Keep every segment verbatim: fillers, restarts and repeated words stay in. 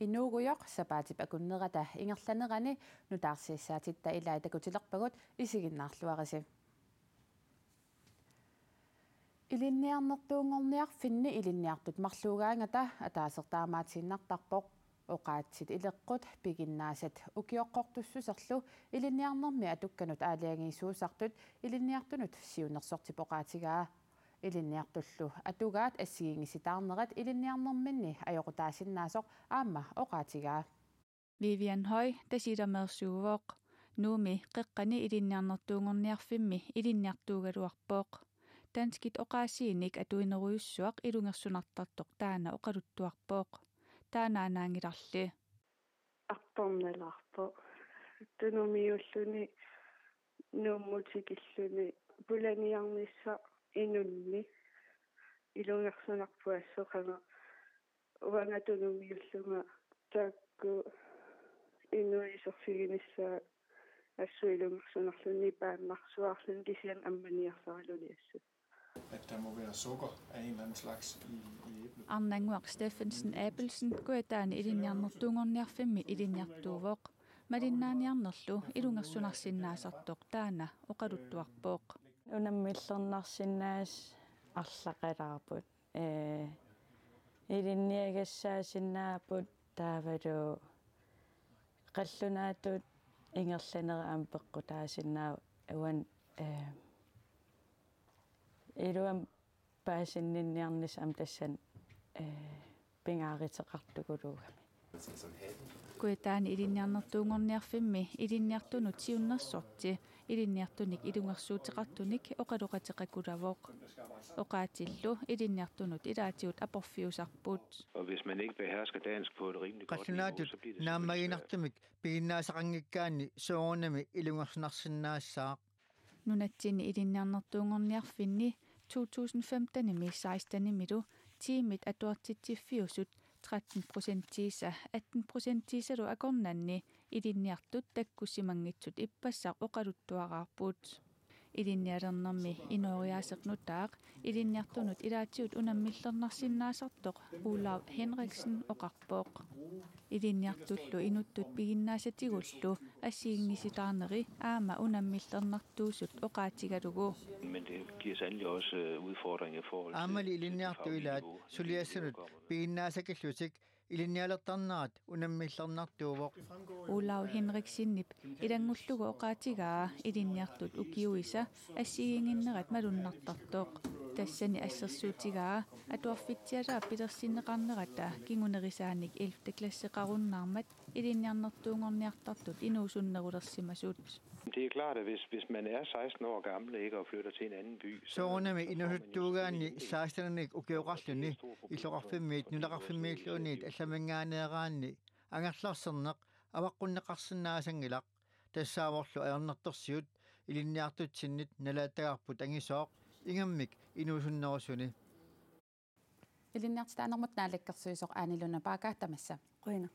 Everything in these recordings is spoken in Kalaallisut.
Inuugujoq sapaatip akunnerata ingerlanerani nutaarsiassaatitta ilai takutilerpagut, isiginnaarluarisi. Ilinniarnertuunngorniarfinni ilinniartut marluugaangata ataaseq taamaatiinnartarpoq. Oqaatsit ileqqut piginnaasat ukioqqortussuserlu ilinniarnermi atukkanut aalajangiisuusartut ilinniartunut siunnersortip oqaatigaa. Ilinniartullu atugaat assigiinngisitaarnerat ilinniarnerminni ajoqutaasinnaasoq aamma oqaatigaa. Vivian Høy Tasiilameersuuvoq. Nuummi qeqqani ilinniarnertuunngorniarfimmi ilinniartuugaluarpoq. Danskit oqaasiinik atuinerujussuaq ilungersunartartoq taanna oqaluttuarpoq. Taannaannaanngilarli. Artornalaarpoq. Tunumiulluni, Nuummut tikilluni, pulaniarnissaq inunni ilungersunarpoq, assut qanga uanga tunumiullunga taakku inuit iserfiginissaat assut ilungersunarluni, paannarsuarluni kisianni ammaniarsaraluni assut. At der må være sukker af en eller anden slags i, i æblet. Arnannguaq Steffensen Abelsen Kujataani ilinniarnertuunngorniarfimmi ilinniartuuvoq. Malinnaaniarnerlu ilungersunarsinnaasartoq taanna oqaluttuarpoq. Unammillernarsinnaasut arlaqalaarput. Ee, ilinniagassaasinnaavoq taavalu qallunaatut ingerlanera aamma peqqutaasinnaavoq, uani, ee, iluamik paasinninniarnissaq aamma tassani, ee, pingaaruteqartuguluugami. Kujataani ilinniarnertuunngorniarfimmi ilinniartunut siunnersorti ilinniartunik ilungersuuteqartunik oqaloqateqakulavoq. Oqaatsillu ilinniartunut ilaatigut aporfiusarput. Og hvis man ikke behersker dansk på et rimelig godt niveau, så bliver det selvfølgelig svært. Qallunaatut naammaginartumik piginnaasaqanngikkaanni soorunami ilungersunarsinnaassaaq. Nunatsinni ilinniarnertuunngorniarfinni to tusind femtenimi sekstenimilu tiimit atuartitsiffiusut tretten procentiisa atten procentiisalu akornanni ilinniartut takkussimanngitsut ippassaq oqaluttuaraarput. Ilinnialernermi inooriaaseq nutaaq ilinniartunut ilaatigut unammillernarsinnaasartoq Olav Henriksen oqarpoq. Ilinniartullu inuttut piginnaasatigullu assigiinngisitaarneri aamma unammillernartuusut oqaatigalugu. Men det giver sandelig også, øh, udfordringer i forhold til, til det faglige niveau, vi kommer med. Aammali ilinniartut ilaat suliassanut piginnaasakillutik ilinnialertarnerat unammillernartuuvoq. Olav Henriksenip ilanngullugu oqaatigaa ilinniartut ukiuisa assigiinnginnerat malunnartartoq. Tassani assersuutigaa atuarfitsialaap pilersinneqarnerata kingunerisaanik ellevte klasseqarunnaarmat ilinniarnertuunngorniartartut inuusunnerulersimasut. Det er klart, at hvis, hvis man er seksten år gammel, ikke, og flytter til en anden by, så, soorunami så får man jo inuusuttuugaanni selvfølgelig seksteninik ukioqarluni, illoqarfimmiit nunaqarfimmiilluunniit allaminngaanneeraanni angerlarserneq avaqqunneqarsinnaasanngilaq. Tassaavorlu ajornartorsiut ilinniartutsinnit nalaattagarput angisooq ingammik inuusunnerusuni. Ilinniartitaanermut naalakkersuisoq Aani Luna Bagge, tamassa. Qujanaq.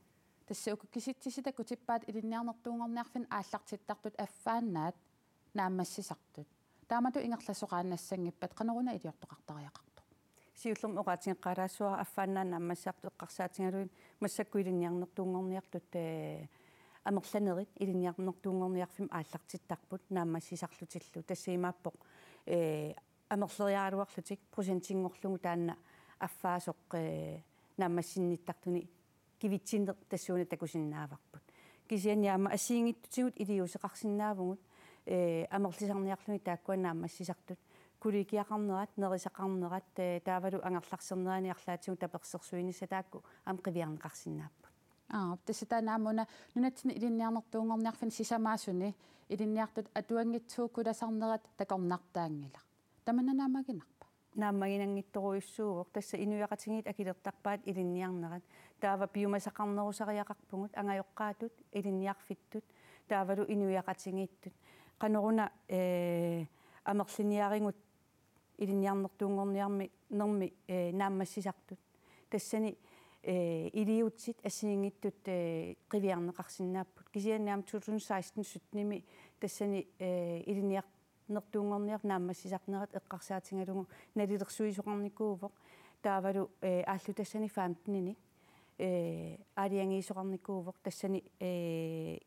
Tassa uku kisitsisitut takutippaat ilinniarnertuunngorniarfinni aallartittartut affaannaat naammassisartut. Taamatut ingerlasoqaannassanngippat, qanoruna iliortoqartariaqartoq? Siullermik oqaatigeqqaalaassuara affaannaat naammassisartut eqqarsaatigalugit massakkut ilinniarnertuunngorniartut, ee, amerlanerit ilinniarnertuunngorniarfimmi aallartittarput naammassisarlutillu. Tassa imaappoq, ee, amerleriaraluarlutik procentinngorlugu taanna affaasoq, ee, naammassinnittartuni kivitsinneq tassuuna takusinnaavarput. Kisianni aamma assigiinngitsutigut iliuuseqarsinnaavugut, ee, amerlisarniarlugit taakkua naammassisartut. Kollegiaqarnerat, nerisaqarnerat, ee, taavalu angerlarsernerani arlaatigut tapersersuinissaq taakku aamma qiviarneqarsinnaapput. Aa, tassa taanna aamma una nunatsinni ilinniarnertuunngorniarfinni sisamaasuni ilinniartut atuanngitsuukulasarnerat takornartaanngilaq. Tamanna naammaginarpa? Naammaginanngitsorujussuuvoq, tassa inuiaqatigiit akilertarpaat ilinniarnerat. Taava piumasaqarnerusariaqarpugut, angajoqqaatut, ilinniarfittut, taavalu inuiaqatigiittut. Qanoruna, ee, amerliniarigut ilinniarnertuunngorniarmi, -nermi, ee, naammassisartut. Tassani, ee, iliuutsit assigiinngitsut, ee, qiviarneqarsinnaapput. Kisianni aamma to tusind seksten syttenimi tassani, ee, ilinniar- -nertuunngorniarfik naammassisarnerat eqqarsaatigalugu nalilersuisoqarnikuuvoq. Taavalu, ee, aallutassani femteninik, ee, aalajangiisoqarnikuuvoq tassani, ee,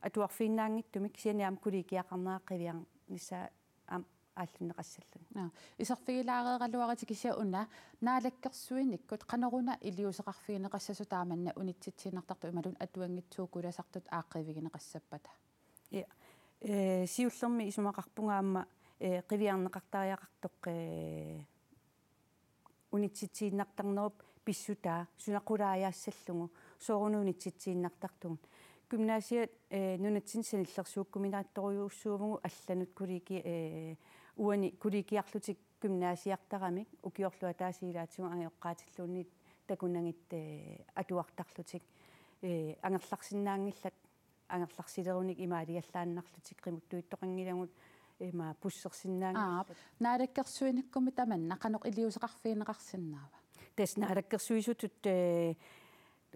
atuarfiinnaanngitsumik kisianni aamma kollegiaqarnera qiviarnissaa aamma aallunneqassalluni. Naa, iserfigilaareeraluarutsigu kisianni una naalakkersuinikkut qanoruna iliuuseqarfigineqassasoq taamanna unitsitsiinnartartut imaluunniit atuanngitsuukulasartut aaqqiivigineqassappata? Ja. Ee, siullermik isumaqarpunga aamma, ee, qiviarneqartariaqartoq, ee, unitsitsiinnartarnerup pissutaa suna qulaajaassallugu soorunami unitsitsiinnartartugut. Gymnasiat, ee, nunatsinni sanillersuukkuminaattorujussuuvugut allanut kollegi-, ee, uani kollegiarlutik gymnasiartaramik ukiorlu ataaseq ilaatigut angajoqqaatilluunniit takunagit, ee, atuartarlutik, ee, angerlarsinnaanngillat angerlarsilerunik imaaliallaannarlutik qimuttuittoqanngilagut ima bussersinnaanngillat. Aap, naalakkersuinikkummi tamanna qanoq iliuuseqarfigineqarsinnaava? Tassa naalakkersuisutut, ee,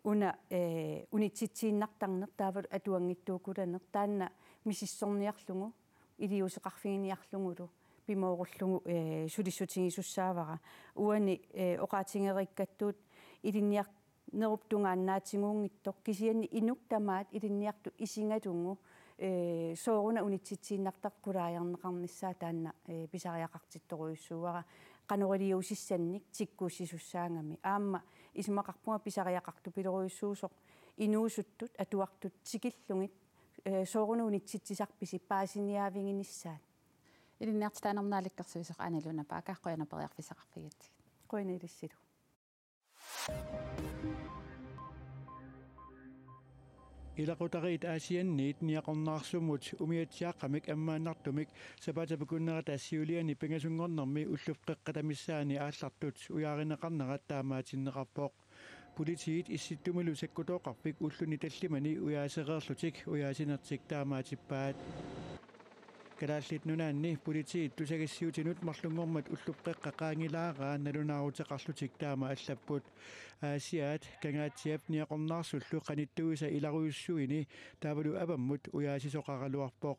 una, ee, unitsitsiinnartarneq taavalu atuanngitsuukulaneq taanna misissorniarlugu iliuuseqarfiginiarlugulu pimoorullugu, ee, sulissutigisussaavara. Uani, ee, oqaatigereerakku ilinniar- nerup tungaannaatigut inngitsoq kisianni inuk tamaat ilinniartut isigalugu, ee, soorunami unitsitsiinnartartut qulaajarneqarnissaat taanna, ee, pisariaqartittorujussuuara qanoq iliuusissannik tikkuussisussaagami. Aamma isumaqarpunga pisariaqartupilorujussuusoq inuusuttut atuartut tikillugit, ee, soorunami unitsitsisarpisi paasiniaaviginissaat. Ilinniartitaanermut naalakkersuisoq Ane Luna Bagger, qujanaq periarfissaqarfigigatsigit. Qujanaq ilissilu. Ilaqutariit Aasianniit Niaqornaarsumut umiatsiaaqqamik ammaannartumik sapaatip akunnerata siuliani pingasunngornermi ullup qeqqata missaani aallartut ujaarineqarnerat taamaatinneqarpoq. Politiit Issittumilu sakkutooqarfik ulluni tallimani ujaasereerlutik ujaasinertik taamaatippaat. Kalaallit Nunaanni politiit tusagassiuutinut marlunngormat ullup qeqqa qaangilaaraa nalunaaruteqarlutik taama allapput. Aasiaat Kangaatsiap Niaqornaarsullu qanittuisa ilarujussuini taavalu avammut ujaasisoqaraluarpoq.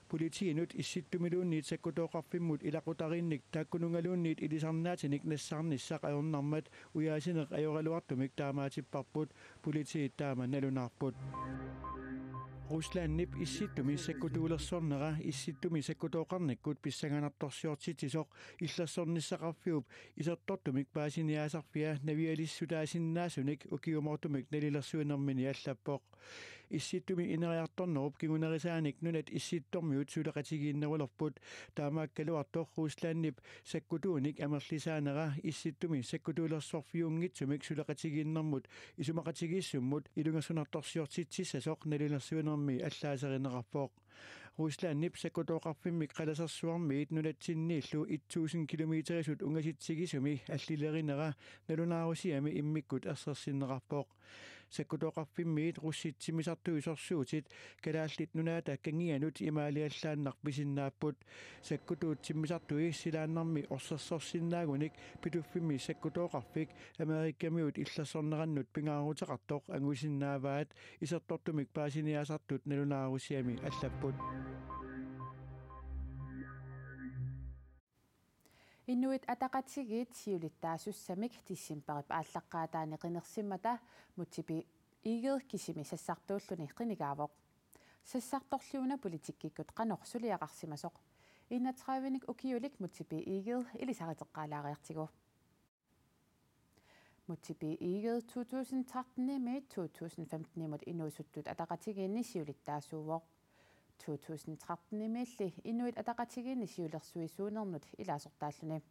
Politiinut Issittumiluunniit sakkutooqarfimmut ilaqutariinnik taakkununngaluunniit ilisarnaatinik nassaarnissaq ajornarmat ujaasineq ajoraluartumik taamaatipparput, politiit taama nalunaarput. Ruslandip Issittumi sakkutuulersornera Issittumi sakkutooqarnikkut pissanganartorsiortitsisoq illersornissaqarfiup isertortumik paasiniaasarfia navialissutaasinnaasunik ukiumoortumik nalilersuinermini allappoq. Issittumi ineriartornerup kingunerisaanik nunat Issittormiut suleqatigiinnerulerput, taamaakkaluartoq Ruslandip sakkutuunik amerlisaanera Issittumi sakkutuulersorfiunngitsumik suleqatigiinnermut isumaqatigiissummut ilungersunartorsiortitsissasoq nalilersuinermi allaaserineqarpoq. Ruslandip sakkutooqarfimmik qalasersuarmiit nunatsinniillu et tusind kilometerisut ungasitsigisumi allilerinera nalunaarusiami immikkut ersersinneqarpoq. Sakkutooqarfimmiit russit timmisartui sorsuutit Kalaallit Nunaata kangianut imaaliallaannaq pisinnaapput. Sakkutuut timmisartui silaannarmi orsersorsinnaagunik Pituffimmi sakkutooqarfik Amerikamiut illersornerannut pingaaruteqartoq angusinnaavaat, isertortumik paasiniaasartut nalunaarusiami allapput. Inuit Ataqatigiit siulittaasussamik decembarip aallaqqaataani qinersimmata Múte B. Egede kisimi sassartuulluni qinigaavoq. Sassartorliuna politikkikkut qanoq suliaqarsimasoq? Enogtredivenik ukiulik Múte B. Egede ilisariteqqaalaariartigu. Múte B. Egede to tusind trettenimiit to tusind femtenimut Inuusuttut Ataqatigiinni siulittaasuuvoq. To tusind trettenimiilli Inuit Ataqatigiinni siulersuisuunernut ilaasortaalluni.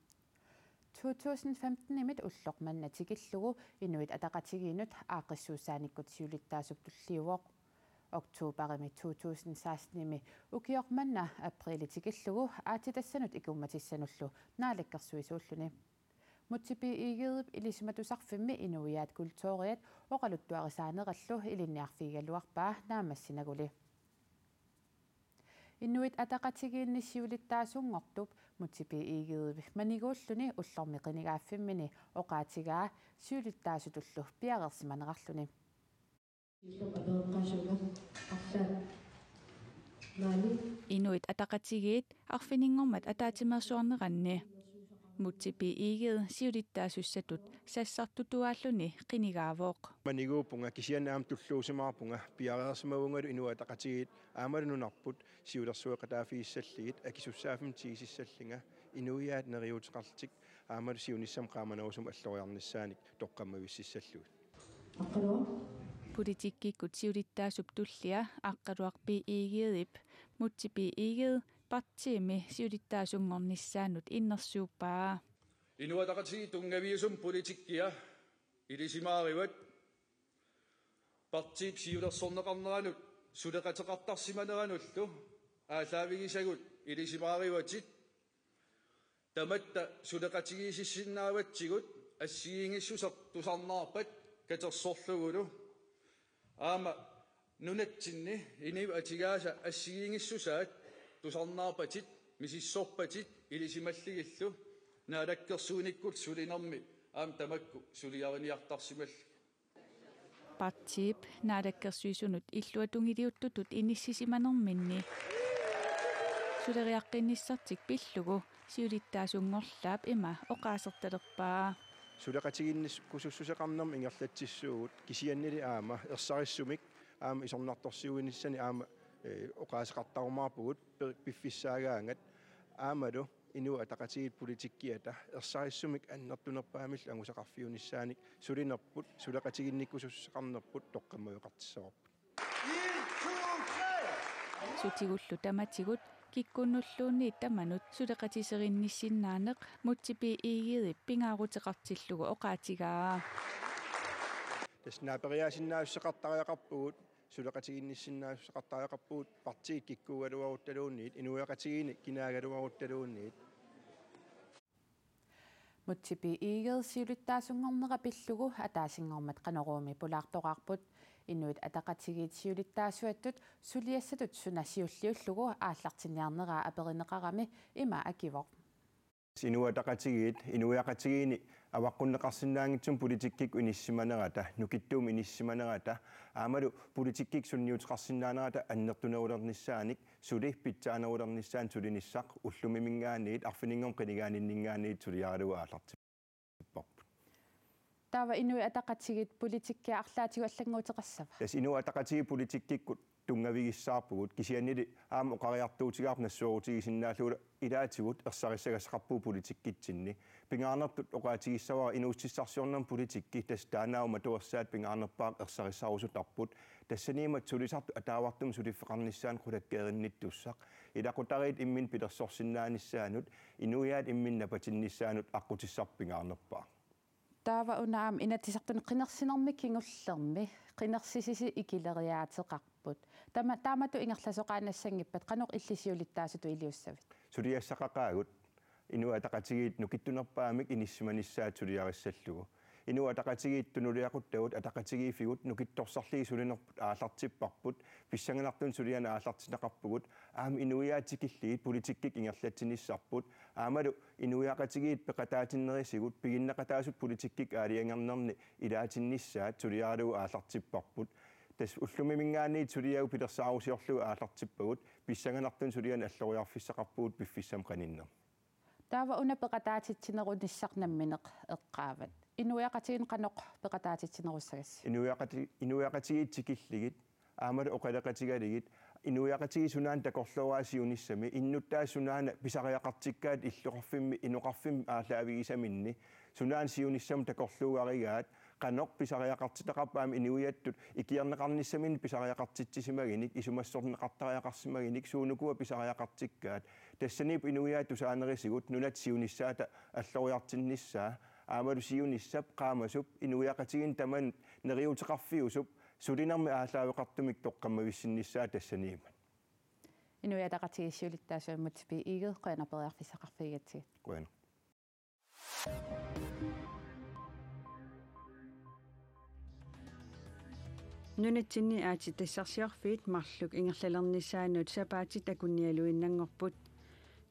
To tusind femtenimit ulloq manna tikillugu Inuit Ataqatigiinnut aaqqissuussaanikkut siulittaasup tulliuvoq. Oktoberimi to tusind sekstenimi ukioq manna apriili tikillugu aatsitassanut ikummatissanullu naalakkersuisuulluni. Múte B. Egedep Ilisimatusarfimmi inuiaat kulturiat oqaluttuarisaanerallu ilinniarfigigaluarpaa naammassinaguli. Inuit Ataqatigiinni siulittaasunngortup Múte B. Egedep maniguulluni ullormi qinigaaffimmini oqaatigaa siulittaasutullu piareersimanerarluni. Inuit Ataqatigiit arfininngormat ataatsimeersuarneranni Múte B. Egede siulittaasussatut sassartutuaalluni qinigaavoq. Maniguupunga kisianni aamma tulluusimaarpunga piareersimavungalu Inuit Ataqatigiit aammalu nunarput siulersueqataaffigissallugit akisussaaffimmi tigusissalluta inuiaat neriuuteqarlutik aammalu siunissami qaamanerusumik alloriarnissaanik toqqammavissallugit. Politikkikkut siulittaasup tullia Aqqaluaq B. Egedep Múte B. Egede partiimi siulittaasunngornissaanut innersuuppaa. Inuit Ataqatigiit tunngaviusumik politikkia ilisimaarivat partiip siulersorneqarneranut suleqateqartarsimaneranullu aallaavigisagut ilisimaarivatit. Tamatta suleqatigiissinnaavatsigut assigiinngissuseq tusarnaarpat katersorlugulu. Aamma nunatsinni inuit atugaasa assigiinngissusaat tusarnaarpatit misissorpatit ilisimallugillu naalakkersuinikkut sulinermi aamma tamakku suliariniartarsimallugit. Partiip naalakkersuisunut illuatungiliuttutut inissisimanerminni suleriaqqinnissartik pillugu siulittaasunngorlaap ima oqaasertalerpaa. Suleqatigiinnikkusussuseqarnermik ingerlatsissuugut kisiannili aamma ersarissumik aamma isornartorsiuinissani aamma, eh, oqaaseqartarumaarpugut per-, piffissaagaangat aammalu Inuit Ataqatigiit politikkiata ersarissumik annertunerpaamillu angusaqarfiunissaanik sulinerput suleqatigiinnikkusussuseqarnerput toqqammaveqartissavarput. Sutigullu tamatigut kikkunnulluunniit tamanut suleqatiserinnissinnaaneq Múte B. Egedep pingaaruteqartillugu oqaatigaa. Tassa naaperiaasinnaassuseqartariaqarpugut, suleqatigiinnissinnaassuseqartariaqarpugut partiit kikkuugaluaruttaluunniit, inuiaqatigiinni kinaagaluaruttaluunniit. Múte B. Egede siulittaasunngornera pillugu ataasinngormat Qanoruumi pulaartoqarput. Inuit Ataqatigiit siulittaasuattut suliassatut suna siulliullugu aallartinniarneraa aperineqarami ima akivoq. Inuit Ataqatigiit inuiaqatigiinni avaqqunneqarsinnaanngitsumik politikkikkut inissisimanerata, nukittuumik inissisimanerata aammalu politikkikkut sunniuteqarsinnaanerata annertunerulernissaanik suli pitsaanerulernissaanut sulinissaq ullumiminngaanniit arfininngornermut qinigaaninninngaanniit suliaralugu aallartipparput. Taava Inuit Ataqatigiit politikkia arlaatigut allannguuteqassava? Tassa Inuit Ataqatigiit politikkikkut tunngavigissaarpugut kisiannili aamma oqariartuutigaarput nassuerutigisinnaallugu ilaatigut ersarissagassaqarpugut politikkitsinni. Pingaarnertut oqaatigissavara inuussutissarsiornermut politikki, tassa taannaavoq matuersaat pingaarnerpaaq ersarissarusutarput. Tassaniimmat sulisartut ataavartumik suliffeqarnissaannut qulakkeerinnittussaq. Ilaqutariit imminnut pilersorsinnaanissaannut, inuiaat imminnut napatinnissaannut aqqutissarput pingaarnerpaaq. Taava una aamma Inatsisartuni qinersinermi kingullermi qinersisisi ikileriaateqarput. Tama-, taamatut ingerlasoqaannassanngippat qanoq illit siulittaasutut iliussavit? Suliassaqaqaagut Inuit Ataqatigiit nukittunerpaamik inissisimanissaat suliarissallugu. Inuit Ataqatigiit tunuliaquttagut ataqatigiiffigut nukittorsarlugit sulinerput aallartipparput, pissanganartunik sulianik aallartinneqarpugut, aamma inuiaat tikillugit politikkikkut ingerlatsinissarput, aammalu inuiaqatigiit peqataatinnerisigut piginneqataasut politikkikkut aalajangernerni ilaatinnissaat suliaralugu aallartipparput. Tassa ullumiminngaanniit suliagut pilersaarusiorlugit aallartippagut, pissanganartunik sulianik alloriarfissaqarpugut piffissami qaninnermi. Taava una peqataatitsinerunissaq nammineq eqqaavat. Inuiaqatigiinni qanoq peqataatsitsinerussagassi? Inuiaqati-, inuiaqatigiit tikillugit, aammalu oqaloqatigalugit, inuiaqatigiit sunaana takorlooraat siunissami, innuttaasut sunaana pisariaqartikkaat illoqarfimmi, inoqarfimmi aallaavigisaminni, sunaana siunissami takorluugarigaat, qanoq pisariaqartitaqarpat aamma inuiattut ikiorneqarnissaminnik pisariaqartitsisimagunik, isumassorneqartariaqarsimagunik, suunukua pisariaqartikkaat. Tassaniippoq inuiaat tusaanerisigut nunatta siunissaata alloriartinnissaa, aammalu siunissap, qaamasup, inuiaqatigiinni tamanut neriuuteqarfiusup sulinermik aallaaveqartumik toqqammavissinnissaa tassaniimmat. Inuit Ataqatigiit siulittaasuat Múte B. Egede, qujanaq periarfissaqarfigigatsigit. Qujanaq. Nunatsinni aatsitassarsiorfiit marluk ingerlalernissaannut sapaatit akunnialuinnanngorput.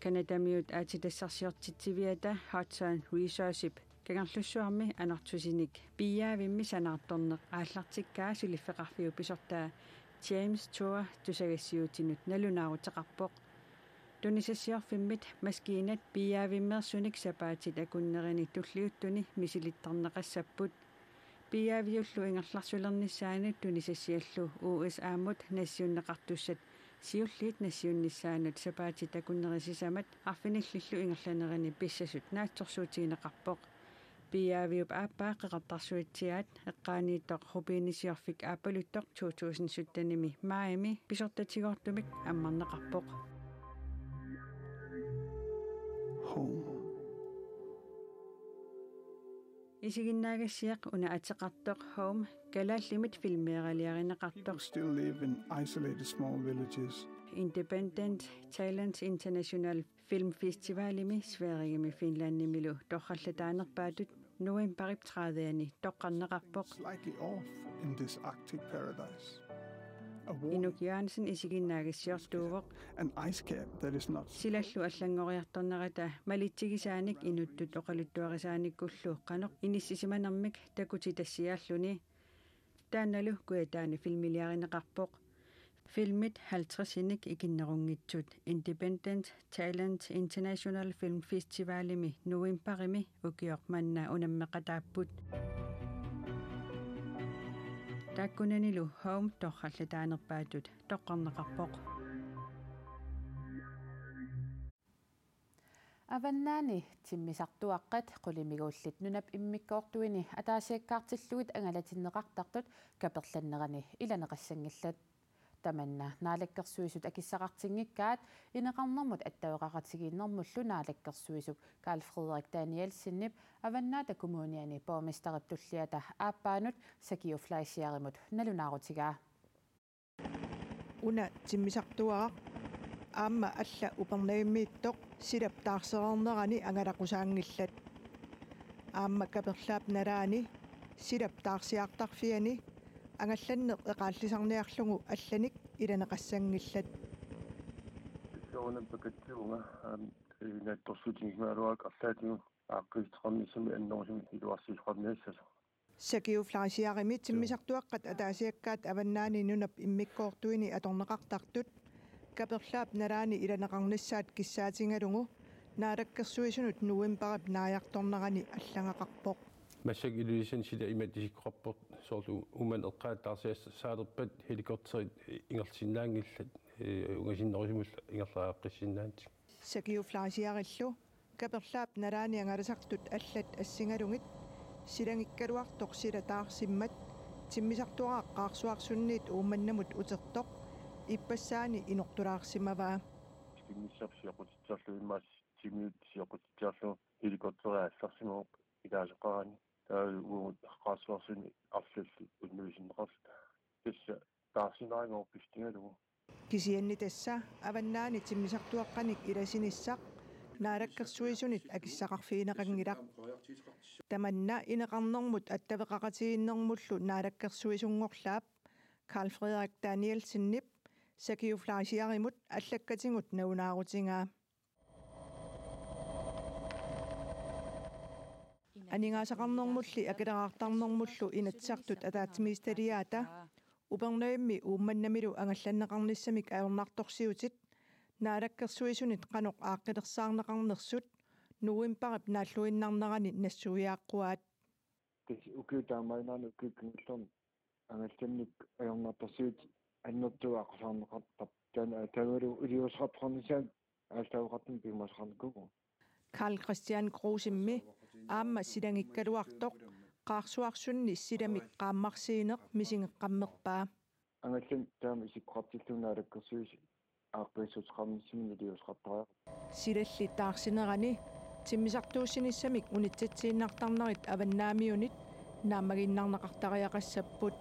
Canadamiut aatsitassarsiortitsiviata Hudson Resourcesip Kangerlussuarmi anartusinik piiaavimmi sanaartorneq aallartikkaa suliffeqarfiup pisortaa James Tour tusagassiuutinut nalunaaruteqarpoq. Tunisassiorfimmit maskiinat piiaavimmeersunik sapaatit akunnerini tulliuttuni misilittarneqassapput. Piiaaviullu ingerlarsulernissaanut tunisassiallu U S A-mut nassiunneqartussat siulliit nassiunnissaannut sapaatit akunneri sisamat arfinillillu ingerlanerini pissasut naatsorsuutigineqarpoq. Piiaaviup aappaa Qeqertarsuatsiaat eqqaaniittoq rubinisiorfik aappaluttoq to tusind syttenimi maajimi pisortatigoortumik ammarneqarpoq. Home. Isiginnaagassiaq una ateqartoq Home kalaallimit filmeeraliarineqartoq. People still live in isolated small villages. Independent Thailand International Filmfestivalimi Sverigemi Finlandimilu torrallataanerpaatut novembarip tredive-ani toqqarneqarpoq. Slightly off in this Arctic paradise. A warm Inuk Johansen isiginnaagassiortuuvoq. An ice cap that is not Silallu allanngoriartornerata malitsigisaanik inuttut oqaluttuarisaanikkullu qanoq inissisimanermik takutitassiaarluni. Taannalu Kujataani filmiliarineqarpoq. Filmit halvtredsinik ikinnerunngitsut Independent Thailand International Film Festivalimi novembarimi ukioq manna unammeqataapput. Taakkunanilu Home torrallataanerpaatut toqqarneqarpoq. Avannaani timmisartuaqqat qulimiguullit nunap immikkoortuini ataasiakkaartillugit angalatinneqartartut kaperlannerani ilaneqassanngillat. Tamanna Naalakkersuisut akissaqartinngikkaat ineqarnermut attaveqaqatigiinnermullu naalakkersuisup Karl Frederik Danielsenip Avannaata Kommuniani borgmesterip tulliata aappaanut Sakiu Fleischerimut nalunaarutigaa. Una timmisartuaraq aamma alla Upernavimmiittoq silap taarsereernerani angalaqusaanngillat. Aamma kaperlaap nalaani silap taarsiartarfiani angallanneq eqaallisarniarlugu allanik ilaneqassanngillat. Soorunami pakatsivunga, aamma, ee, naatsorsuutigisimagaluarpara arlaatigut aaqqiissuteqarnissamik annerusumik iluarsisoqarniassasoq. Sakiu Fleischerimi timmisartuaqqat ataasiakkaat Avannaani nunap immikkoortuini atorneqartartut kaperlaap nalaani ilaneqarnissaat kissaatigalugu Naalakkersuisunut novembarip naajartornerani allagaqarpoq. Massakkut Ilulissani sila imatut isikkoqarpoq, soorlu Uummannap eqqaani taarsiassaalerpat helikopterit ingerlasinnaanngillat, ee, ungasinnerusumullu ingerlariaqqissinnaanatik. Sakiu Fleischerillu kaperlaap nalaani angalasartut allat assigalugit silangikkaluartoq sila taarsimmat timmisartuaraq Qaarsuarsunniit Uummannamut utertoq ippassaani inortulaarsimavaa. Tikinnissaq sioqqutitsiarlugu immaqa timigut sioqqutitsiarlugu helikopteri aallarsimavoq ilaasoqarani. Taava uagut Qaarsuarsunni arlallit unnuisinneqarluta. Tassa taarsinnaarinngooq pisutigalugu. Kisianni tassa Avannaani timmisartuaqqanik ilasinissaq Naalakkersuisunit akissaqarfigineqanngilaq. Tamanna ineqarnermut attaveqaqatigiinnermullu naalakkersuisunngorlaap Karl Frederik Danielsenip Sakiu Fleischerimut allakkatigut nalunaarutigaa. Aningaasaqarnermulli akileraartarnermullu Inatsisartut ataatsimiititaliaata Upernavimmi Uummannamilu angallanneqarnissamik ajornartorsiutit Naalakkersuisunit qanoq aaqqilersaarneqarnersut novembarip naalluinnarnerani nassuiaaqquaat. Tassa ukiut taamaaginnarni ukiut kingullerni angallannik ajornartorsiutit annertuut aqqusaarneqartarput. Taanna taavalu iliuuseqartoqarnissaat aallaaveqartumik piumasaqarnikuuvoq. Karl Christian Krusemi aamma silangikkaluartoq Qaarsuarsunni silamik qaammarsiineq misigeqqammerpaa. Angallannik taama isikkoqartillugu Naalakkersuisut aaqqiissuteqarnissaminnik iliuuseqartariaqarpoq. Silalli taarsinerani timmisartuussinissamik unitsitsiinnartarnerit Avannaamiunit naammagiinnarneqartariaqassapput.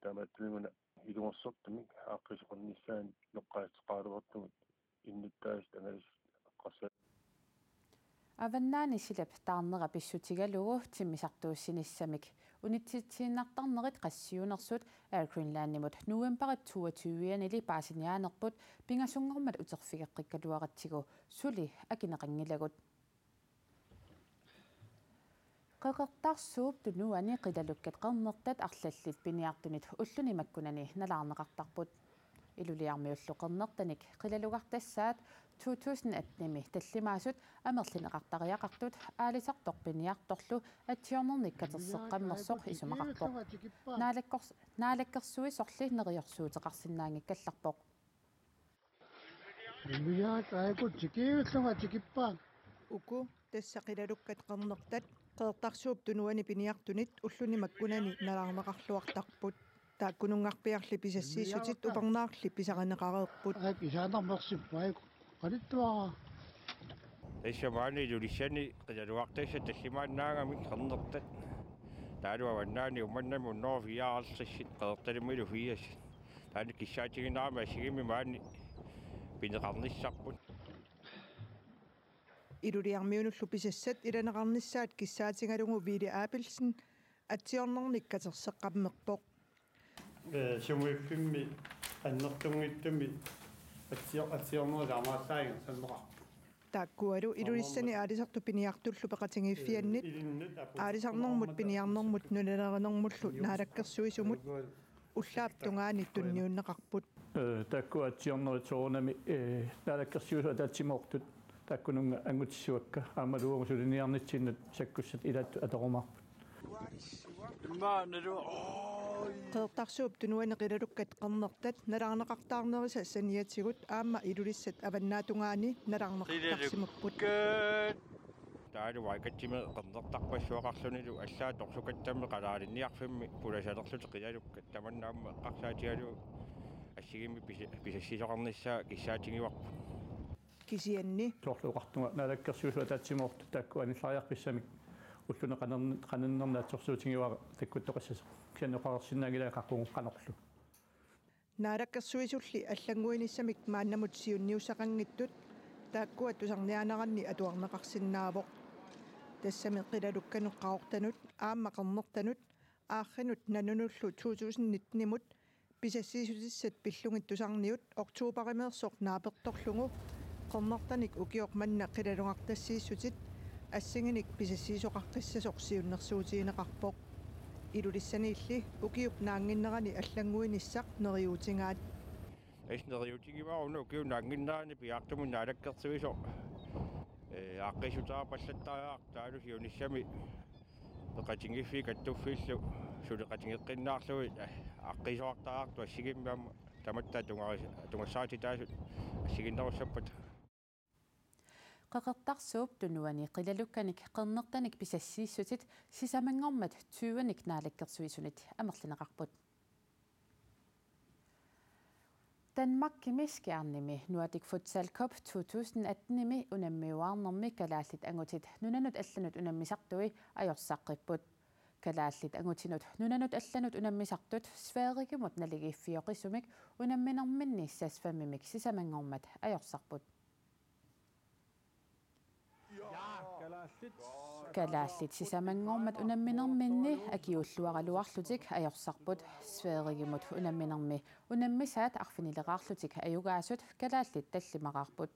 Taamaattumik una ilungersortumik aaqqiisoqarnissaanut noqqaaseqaraluartumik innuttaasut angalasut eqqarsaat. Avannaani silap taarnera pissutigalugu timmisartuussinissamik unitsitsiinnartarnerit qassiunersut Air Greenlandimut novembarip toogtyve-anili paasiniaanerput pingasunngormat uterfigeqqikkaluaratsigu suli akineqanngilagut. Qeqertarsuup Tunuani qilalukkat qernertat arlallit piniartunit ulluni makkunani nalaarneqartarput. Ilulissarmiullu qernertanik qilalugartassaat to tusind atten-imi tallimaasut amerlineqartariaqartut aalisartoq piniartorlu atsiornernik katerseqqammersoq isumaqarpoq. Naalakkors-, Naalakkersuisorli neriorsuuteqarsinnaanngikkallarpoq. Umiaat aajuku tikiullunga tikippaat. Uku tassa qilalukkat qernertat Qeqertarsuup Tunuani piniartunit ulluni makkunani nalaarneqarluartarput. Taakkununngarpiarli pisassiissutit upernaarli pisarineqareerput. Aak isaanarmersippai qalittuara. Tassa maani Ilulissani qilalugartassat tallimaannaagamik qernertat. Taavalu avannaani Uummannami hundrede fireoghalvtreds Qeqertalimmilu firs. Taanna kissaatigineqarami assigiimmik maani pineqarnissarput. Ilulissarmiunullu pisassat ilaneqarnissaat kissaatigalugu Ville Abelsen atsiornernik katerseqqammerpoq. Ee, sumuiffimmi annertunngitsumik atsior-, atsiornerit taamaallaat ingerlanneqarput. Taakkualu Ilulissani aalisartut piniartullu peqatigiiffiannit aalisarnermut piniarnermut nunalerinermullu naalakkersuisumut ullaap tungaani tunniunneqarput. Ee, taakku atsiornerit soorunami, ee, naalakkersuisut ataatsimoortut taakkununnga angutissuakka aammalu uagut suliniarnitsinnut sakkussat ilaattut atorumaarput. Qeqertarsuup Tunuani qilalukkat qernertat nalaarneqartaarnerisa saniatigut aamma Ilulissat avannaatungaani nalaarneqartarsimapput. Taavalu Vaikatimi qernertarpassuaqarlunilu allaat torsukattami qalaalinniarfimmi pulasalerlutik qilalukkat tamanna aamma eqqarsaatigalugu assigiimmik pisa-, pisassiisoqarnissaa kissaatigivarput. Kisianni soorlu oqartunga naalakkersuisut ataatsimoortut taakku anillariarfissamik ulluni qaner-, qaninnerni assersuutigivara takkuttoqassasoq. Kisianni oqareersinnaanngilara qaqugu qanorlu. Naalakkersuisulli allannguinissamik maannamut siunniussaqanngitsut taakkua tusarniaaneranni atuarneqarsinnaavoq. Tassami qilalukkanut qaqortanut aamma qernertanut aarrinut nanunullu to tusind nitten-imut pisassiissutissat pillugit tusarniut oktoberimiirsoq naapertorlugu qernertanik ukioq manna qilalugartassiissutit assiginik pisassiisoqaqqissasoq siunnersuutigineqarpoq. Ilulissaniilli ukiup naannginnerani allannguinissaq neriuutigaat. Tassa neriuutigivara una ukiup naannginnerani piaartumik naalakkersuisoq, ee, aaqqiissuteqarpallattariaqartoq taavalu siunissami peqatigiiffiit kattuffiillu suleqatigeqqinnaarlugit, ee, aaqqiisoqartariaqartoq assigiimmik aamma tamatta tungaris-, tungassarititaasut assigiinnerussappata. Qeqertarsuup Tunuani qilalukkanik qernertanik pisassiissutit sisamanngormat tyvenik naalakkersuisunit amerlineqarput. Danmarkimi Skjernimi Nordic Futsal Cup to tusind atten-imi unammiuaarnermi kalaallit angutit nunanut allanut unammisartui ajorsaqqipput. Kalaallit angutinut nunanut allanut unammisartut Sverigimut naligiiffioqisumik unamminerminni seks-femimik sisamanngormat ajorsarput. Kalaallit sisamanngormat unamminerminni akiuulluaraluarlutik ajorsarput. Sverigimut unamminermi unammisaat arfinileraarlutik ajugaasut kalaallit tallimaraarput.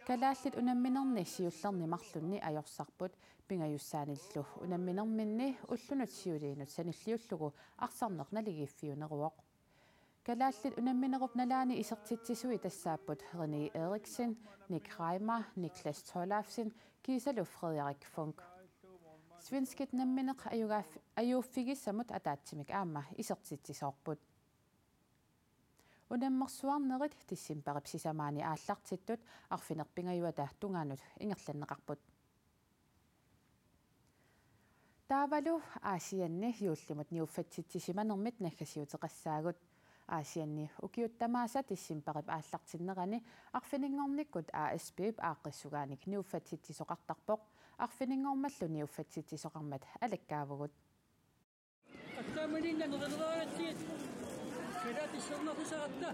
Kalaallit unamminerni siullerni marlunni ajorsarput. Pingajussaanillu unamminerminni ullunut siuliinut sanilliullugu arsarneq naligiiffiuneruvoq. Kalaallit unamminerup nalaani isertitsisui tassaapput René Eriksen, Nick Reimer, Niklas Tollefsen kiisalu Frederik Funch. Svenskit nammineq ajugaaf-, ajuuffigissamut ataatsimik aamma isertitsisoorput. Unammersuarnerit decembarip sisamaani aallartittut arfineq-pingajuata tungaanut ingerlanneqarput. Taavalu Aasianni juullimut niuffatsitsisimanermit naggasiuteqassaagut. Aasianni ukiut tamaasa decembarip aallartinnerani arfininngornikkut A S P-p aaqqissugaanik niuffatsitsisoqartarpoq, arfininngormallu niuffatsitsisoqarmat alakkaavugut. Qattaamaniinna nerereraatsigit. Kalaat isernaqusaarta.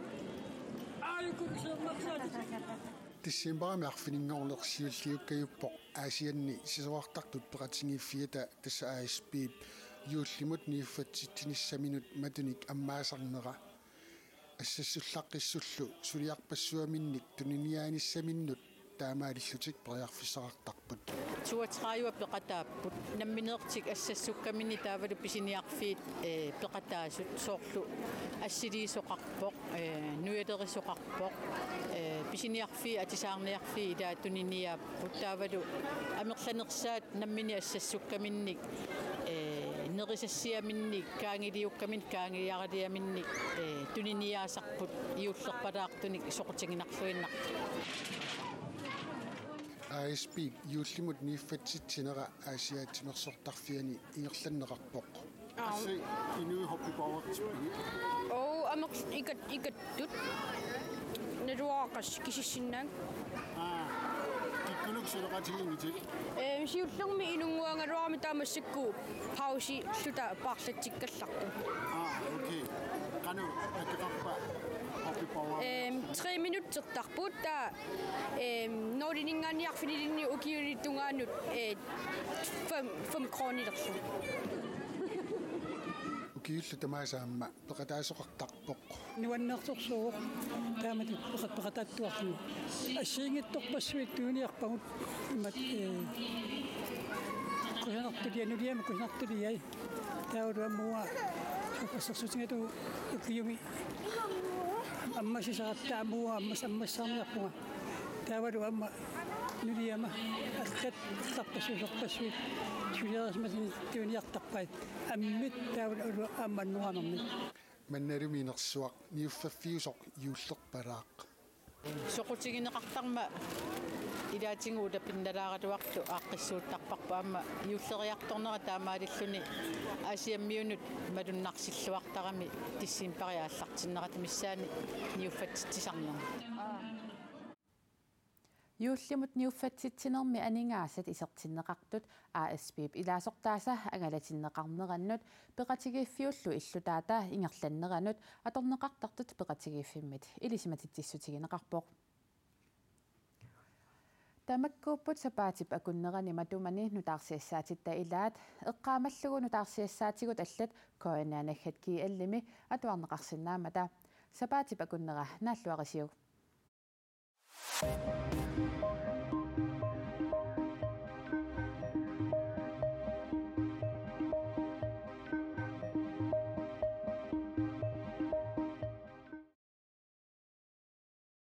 Aajuku isernaqusaarta. Decembarimi arfininngorneq siulliukkajuppoq Aasianni sisorartartut peqatigiiffiata, tassa A S P-p juullimut niuffatsitsinissaminut matunik ammaasarnera. Assassullaqqissullu suliarpassuarminnik tuniniaanissaminnut Taamaalillutik periarfissaqartarput. Suatsraajuat peqataapput. Nammineerlutik assassukkaminnik taavalu pisiniarfiit, ee, peqataasut soorlu assiliisoqarpoq, ee, nujalerisoqarpoq, ee, pisiniarfiit atisaarniarfiit ilaat tuniniaapput taavalu amerlanersaat nammineq assassukkaminnik, ee, nerisassiaminnik, kaangiliukkaminnik, kaangiliaraliaminnik, ee, tuniniaasarput juullerpalaartunik soqutiginarluinnartoq. A S P juullimut niuffatsitsinera Aasiaat timersortarfiani ingerlanneqarpoq. Aamma. Assi inuit hobbyborgertippigit? Oo, amerl-, ikat-, ikattut. Naluara qassit kisissinnaanngikkit. Aa, kikkunuku suleqatiginngitit? Ehm, siullermik inunnguagaluarami taava massakkut pausilluta paarlatsikkallarput. Aa, okay. Qanoq akeqarpa hobbyborger? Ehm, tre minuttertarput taava, ehm, nulinninngaanniit arfinilinnik ukiulik tungaanut, eh, fem, fem kronilerlu. Ukiullu tamaasa aamma peqataasoqartarpoq. Nuannersorsuuvoq taamatut peqat-, peqataattuarlugu. Assigiinngitsorpassuit tuniniarpagut imaat, ee, kusanartuliai, nuliama kusanartuliai. Taavalu aamma uanga assersuutigalugu ukiumi ammasisaratta aamma uanga ammas-, ammassaarniarpunga. Taavalu aamma nuliama allat allarpassuit sorpassuit suliarisimasatik tuniniartarpai. Ammit taavalu aamma annoraanarmik. Mannalumi inersuaq niuffaffiusoq juullerpalaaq. Soqutigineqartarmat ilaatigut ulapinnalaaraluartoq aaqqissuuttarparput aamma juulleriartornera taamaalilluni Aasiammiunut malunnarsilluartarami decembarip aallartinnerata missaani niuffatsitsisarnermi. Juullimut niuffatsitsinermi aningaasat isertinneqartut A S P-p ilaasortaasa angalatinneqarnerannut peqatigiiffiullu illutaata ingerlanneranut atorneqartartut peqatigiiffimmit ilisimatitsissutigineqarpoq. Tamakkuupput sapaatip akunnerani matumani nutaarsiassaatitta ilaat eqqaamallugu nutaarsiassaatigut allat K N R naggat G L-imi atuarneqarsinnaammata. Sapaatip akunnera naalluarisiuk.